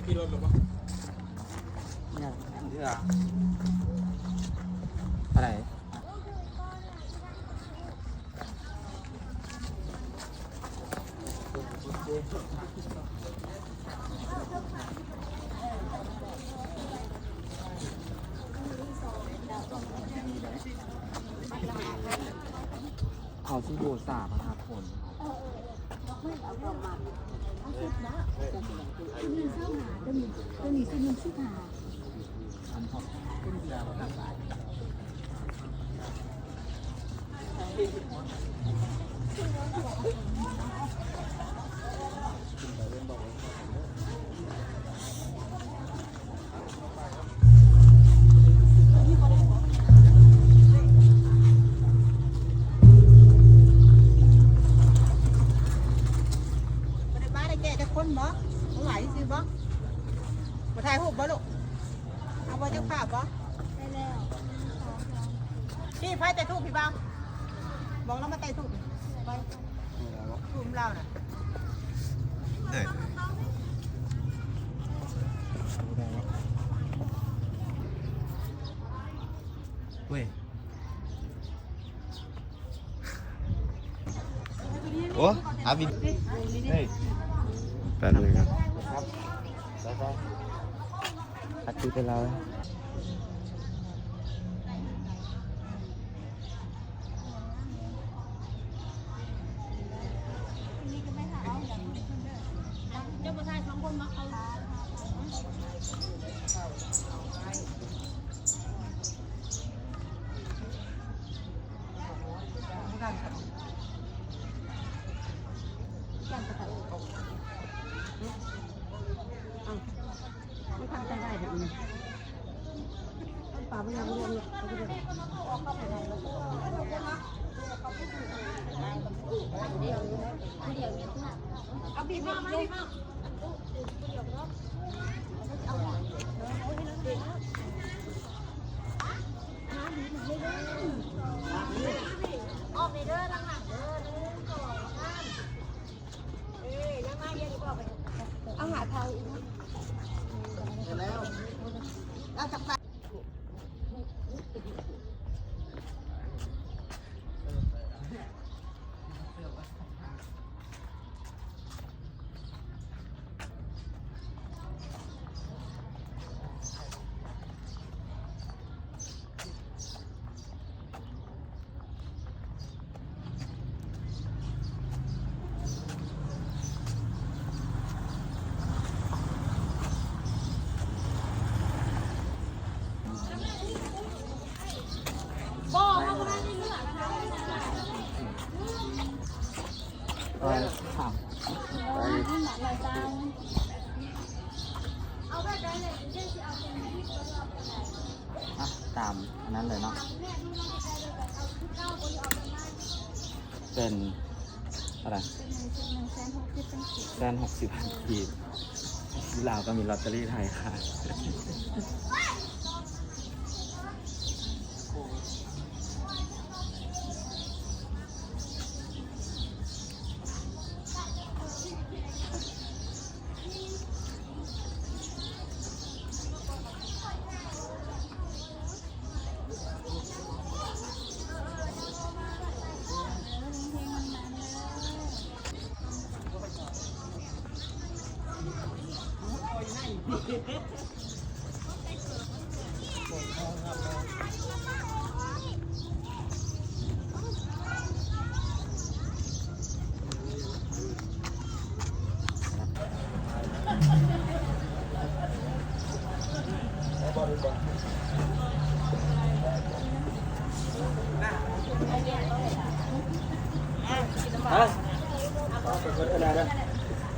ຂີ່ລົດແລ້ວບໍ່? ຍັງ ເທື່ອ ເທົ່າໃດ? ເຂົາຊິບູຊາພະທາດໂພນ. ບໍ່ໄດ້ມາໄດ້ແກ່ຈັກຄົນບໍ່? ບໍ່ຫຼາຍຊື່ບໍ່? ມາຖ່າຍຮູບບໍ່ລູກ? ເອົາບໍ່ ຈັກພາບບໍ່? ໄດ້ແລ້ວ. ພີ່ ໃຜໄຕ້ທູບ ພີ່ບ່າວ? ບອກລາວມາໄຕ້ທູບ ໄປ. ທູບລາວນະ ເອີ ເວີຍ. ໂອ້ ອາວິນ ເຮີ້ຍ ແປັບໜຶ່ງຄັບ ໄປໆ ອັດຄລິບໃຫ້ລາວ. ເຈົ້າບໍ່ຖ່າຍສອງຄົນບໍ່? ເອົາ ເອົາບີບມາ ມາບີບມາ. ອອກເດີ ຫຼັງໆເດີ ໜຶ່ງ ສອງ ສາມ ເອີ ຍັງມາ ເອີ ບໍ່ໄປ ເອົາຫາເທົາອີກ ແລ້ວ ເອົາຈັກບາດ. ໄປ ຖາມ ໄປ ອ່ະ ຕາມອັນນັ້ນເລີຍເນາະ ເປັນເທົ່າໃດ? ແສນຫົກສິບພັນກີບ ຢູ່ລາວກໍມີລອດເຕີຣີໄທຂາຍ.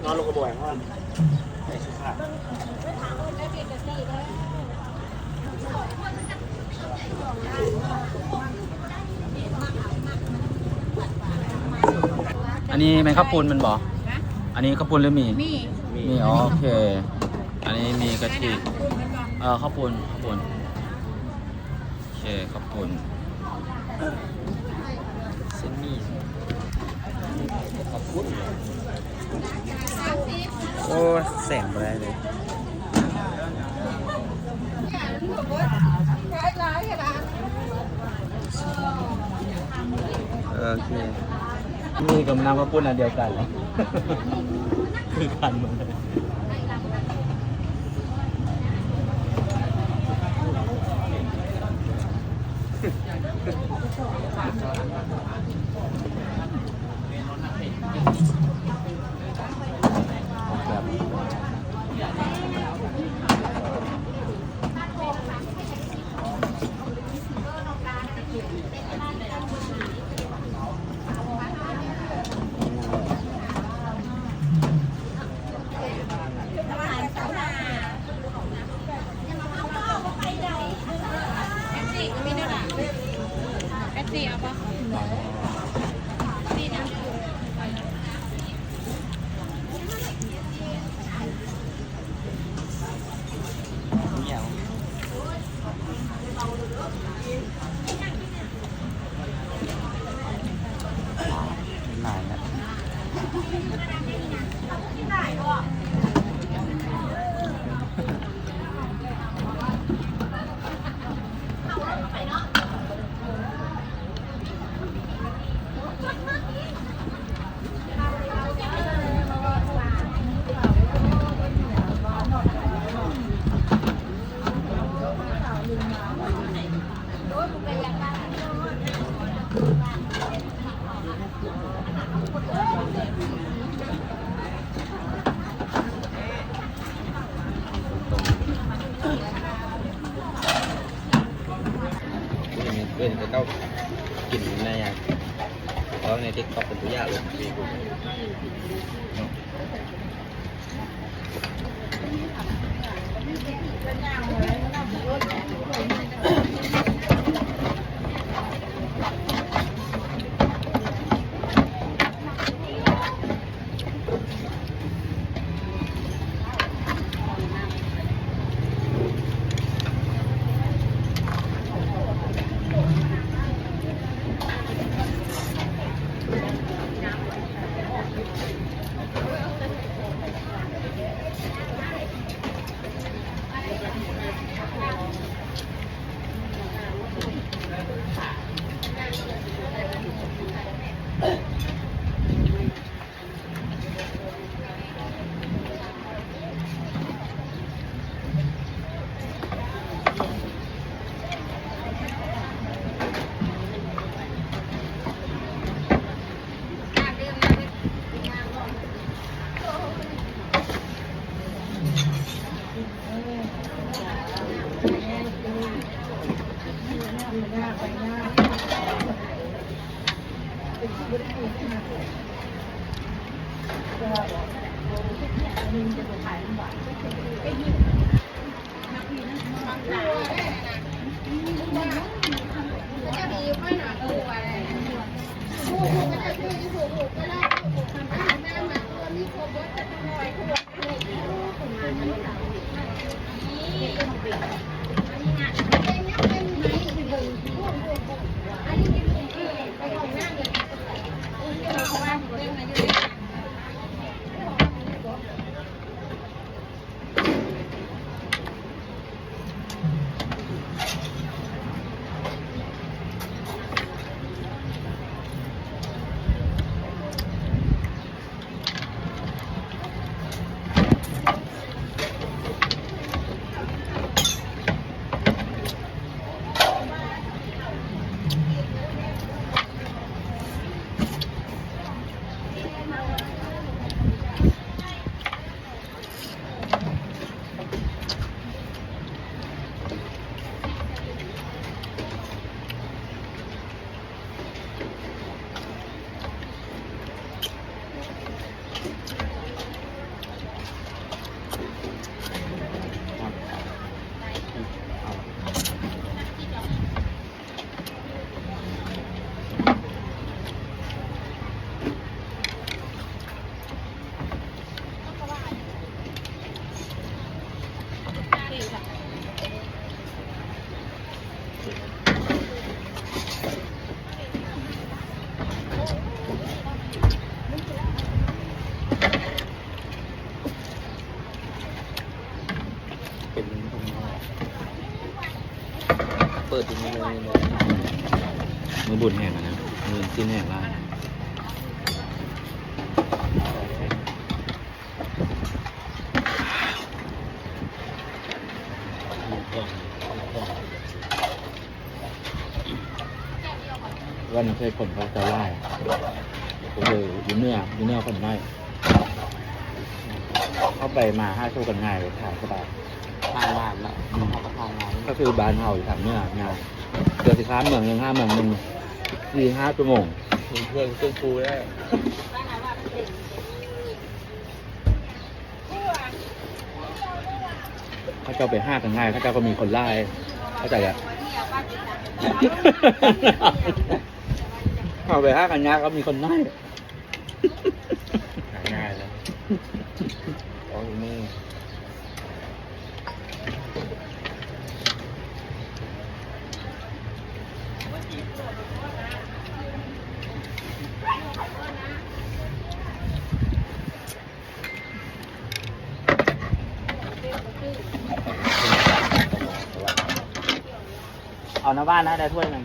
ນອນລົງກະບອຍ ນອນໃຫ້ສຸພາບ. ອັນນີ້ແມ່ນເຂົ້າປຸ້ນແມ່ນບໍ່? ຮະ? ອັນນີ້ເຂົ້າປຸ້ນຫຼືໝີ່? ໝີ່ ໝີ່ ອໍ ໂອເຄ. ອັນນີ້ໝີ່ກະທິ ເອີ ເຂົ້າປຸ້ນ ເຂົ້າປຸ້ນ. ໂອເຄ ເຂົ້າປຸ້ນ ເສັ້ນໝີ່ ເຂົ້າປຸ້ນ. ໂອ້ຍ ແສງບໍ່ໄດ້ເລີຍ. ໂອເຄ ນີ້ກໍນ້ຳເຂົ້າປຸ້ນອັນດຽວກັນ ຄືກັນໝົດເລີຍ. ເພິ່ນເຂົາເຈົ້າກິນໃນອັນ ເອົາໃນຕິກຕັອກເປັນຕົວຢ່າງເລີຍ. ເປັນ ເປີດຢູ່ມື້ ມື້ບຸນແຮງນະ ມື້ ກິນແຫ້ງຫຼາຍ. ວັນນີ້ເຄີຍຄົນເຂົາເຈົ້າຫຼາຍ ກໍຄືຢູ່ເໜືອ ຢູ່ເໜືອຄົນໜ້ອຍ. ເຮົາໄປມາຫາສູ່ກັນງ່າຍ ທາງສະບາຍ ທາງງານເນາະ. ອືມ ເຮົາກໍທາງງານ ກໍຄືບ້ານເຮົາຢູ່ທາງເໜືອງ່າຍ ເກືອບຊິຂ້າມເມືອງໜຶ່ງຫາເມືອງໜຶ່ງ ສີ່ຫ້າຊົ່ວໂມງ. ເມືອງເຄື່ອງເຄື່ອງພູແລ້ວ. ເຂົາເຈົ້າໄປຫາກັນງ່າຍ ເຂົາເຈົ້າກໍມີຄົນຫຼາຍ ເຂົ້າໃຈລະ. ເຮົາໄປຫາກັນຍາກ ກໍມີຄົນໜ້ອຍ ຫາງ່າຍນະ ຂອງມື້. ເອົານ້ຳຫວານໃຫ້ໄດ້ຖ້ວຍໜຶ່ງ.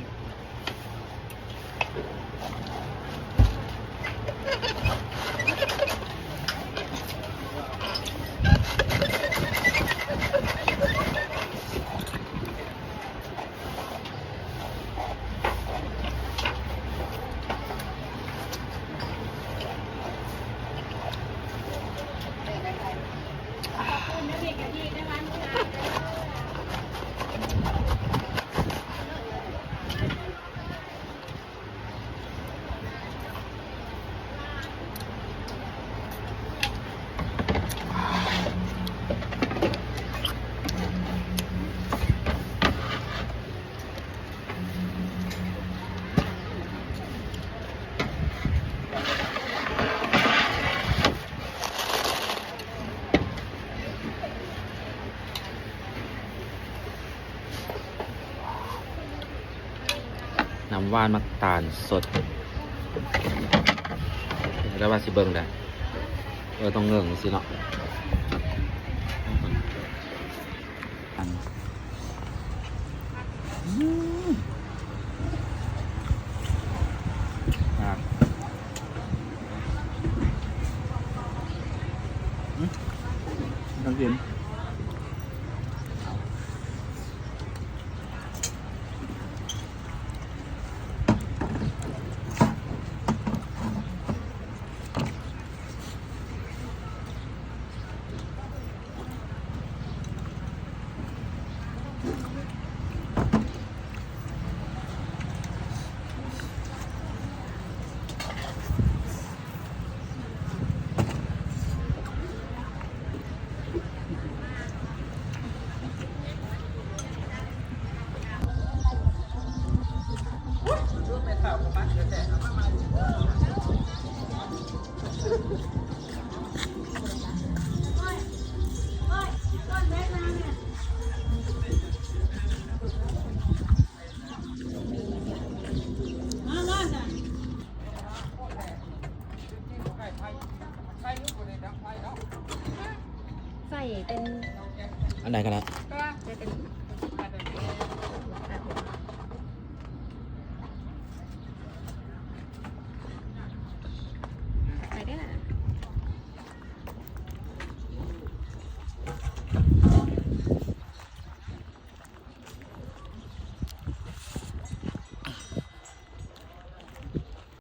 ນ້ຳຫວານໝາກຕານສົດ ແຕ່ວ່າຊິເບິ່ງໄດ້ ເອີ ຕ້ອງເງຊີ້ເນາະ. ອັນ ອືມ ຄັກ ອືມ ຕ້ອງກິນ. ໃສ່ເປັນ ອັນໃດກໍໄດ້ ໃສ່ເປັນ